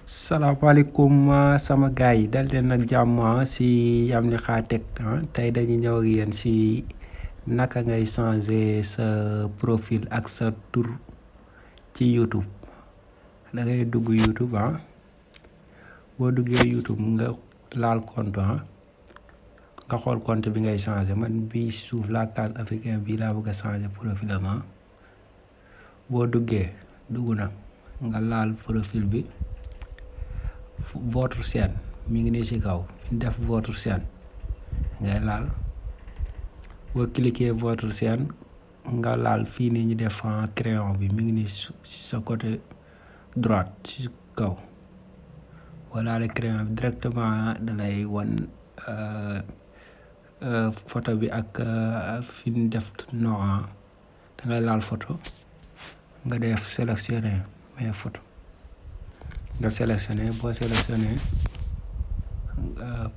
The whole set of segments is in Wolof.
salaamaaleykum sama gars yi dal leen nag jàmm si am li xaa teg tey dañu ñëw ak yéen si naka ngay changer sa profil ak sa tur ci YouTube. Da ngay dugg YouTube boo duggee YouTube nga laal compte nga xool compte bi ngay changer. Man bii si suuf la case africain bii laa bëgg a changer profil am boo duggee dugg na nga laal profil bi. Votre chaîne mi ngi nii ci kaw fi ñu def votre chaîne ngay laal boo cliquer votre chaîne nga laal fii nii ñu def crayon bi mi ngi nii ci sa côté droite ci kaw boo laalee crayon bi directement da lay wan photo bi ak fi ñu def nom da ngay laal photo nga def sélectionner mes photos nga sélectionné boo sélectionné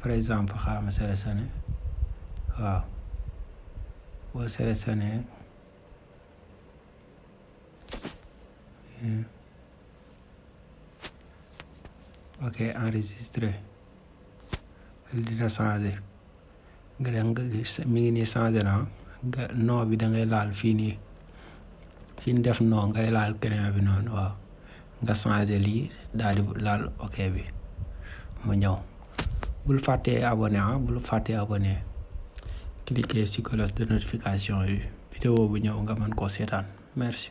par exemple xaaral ma sélectionné waaw boo sélectionné ok enregistré dina changé nga dem nga gis mi ngi nii changé na nga nom bi da ngay laal fii nii fi ñu def nom ngay laal crayon bi noonu waaw nga changé lii daal di laal ok bi mu ñëw bul fàttee abonné cliquer ci cloche de notification yi vidéo bu ñëw nga mën koo seetaan merci.